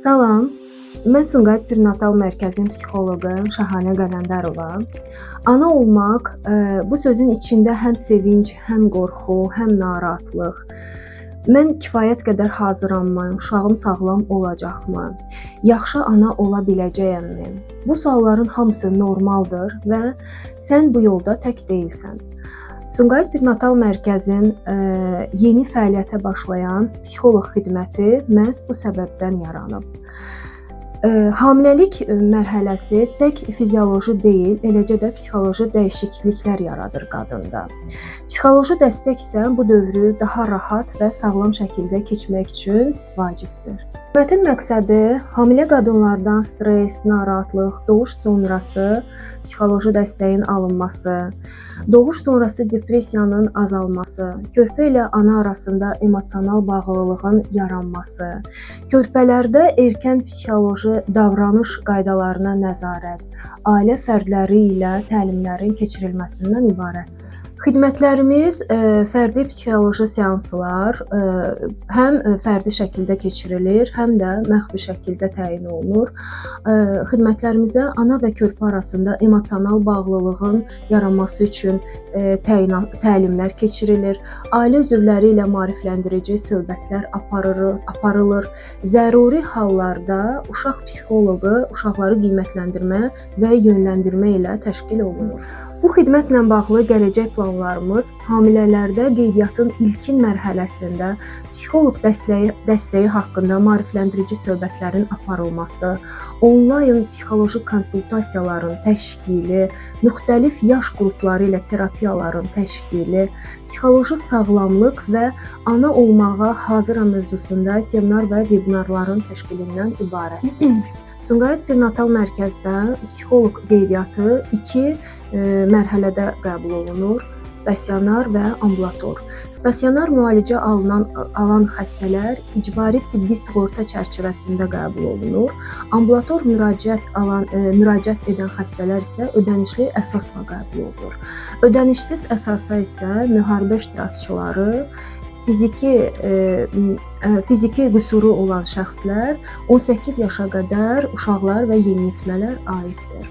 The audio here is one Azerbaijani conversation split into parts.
Salam, mən Sumqayıt Perinatal Mərkəzinin psixoloqu Şahanə Qələndərova. Ana olmaq, bu sözün içində həm sevinc, həm qorxu, həm narahatlıq. Mən kifayət qədər hazırammı? Uşağım sağlam olacaqmı? Yaxşı ana ola biləcəyəmmi? Bu sualların hamısı normaldır və sən bu yolda tək deyilsən. Sumqayıt Perinatal Mərkəzin yeni fəaliyyətə başlayan psixoloq xidməti məhz bu səbəbdən yaranıb. Hamiləlik mərhələsi tək fizioloji deyil, eləcə də psixoloji dəyişikliklər yaradır qadında. Psixoloji dəstək isə bu dövrü daha rahat və sağlam şəkildə keçmək üçün vacibdir. Xidmətin məqsədi hamilə qadınlardan stress, narahatlıq, doğuş sonrası psixoloji dəstəyin alınması, doğuş sonrası depressiyanın azalması, körpə ilə ana arasında emosional bağlılığın yaranması, körpələrdə erkən psixoloji davranış qaydalarına nəzarət, ailə fərdləri ilə təlimlərin keçirilməsindən ibarətdir. Xidmətlərimiz fərdi psixoloji seanslar həm fərdi şəkildə keçirilir, həm də məxfi şəkildə təyin olunur. Xidmətlərimizə ana və körpə arasında emosional bağlılığın yaranması üçün təlimlər keçirilir. Ailə üzvləri ilə maarifləndirici söhbətlər aparılır. Zəruri hallarda uşaq psixoloqu uşaqları qiymətləndirmə və yönləndirmə ilə təşkil olunur. Bu xidmətlə bağlı gələcək planlarımız hamilələrdə qeydiyyatın ilkin mərhələsində psixoloq dəstəyi haqqında maarifləndirici söhbətlərin aparılması, onlayn psixoloji konsultasiyaların təşkili, müxtəlif yaş qrupları ilə terapiyaların təşkili, psixoloji sağlamlıq və ana olmağa hazıram mövzusunda seminar və vebinarların təşkilindən ibarətdir. Sumqayıt Perinatal Mərkəzdə psixoloq qeydiyyatı iki mərhələdə qəbul olunur: stasionar və ambulator. Stasionar müalicə alan xəstələr icbari tibbi sığorta çərçivəsində qəbul olunur. Ambulator müraciət edən xəstələr isə ödənişli əsasla qəbul olunur. Ödənişsiz əsasa isə müharibə iştirakçıları, fiziki qüsuru olan şəxslər, 18 yaşa qədər uşaqlar və yeniyetmələr aiddir.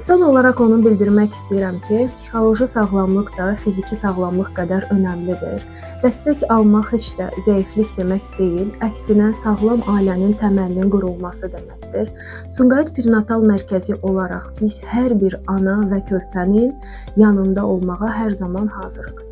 Son olaraq onu bildirmək istəyirəm ki, psixoloji sağlamlıq da fiziki sağlamlıq qədər önəmlidir. Dəstək almaq heç də zəiflik demək deyil, əksinə sağlam ailənin təməlinin qurulması deməkdir. Sumqayıt Perinatal Mərkəzi olaraq biz hər bir ana və körpənin yanında olmağa hər zaman hazırıq.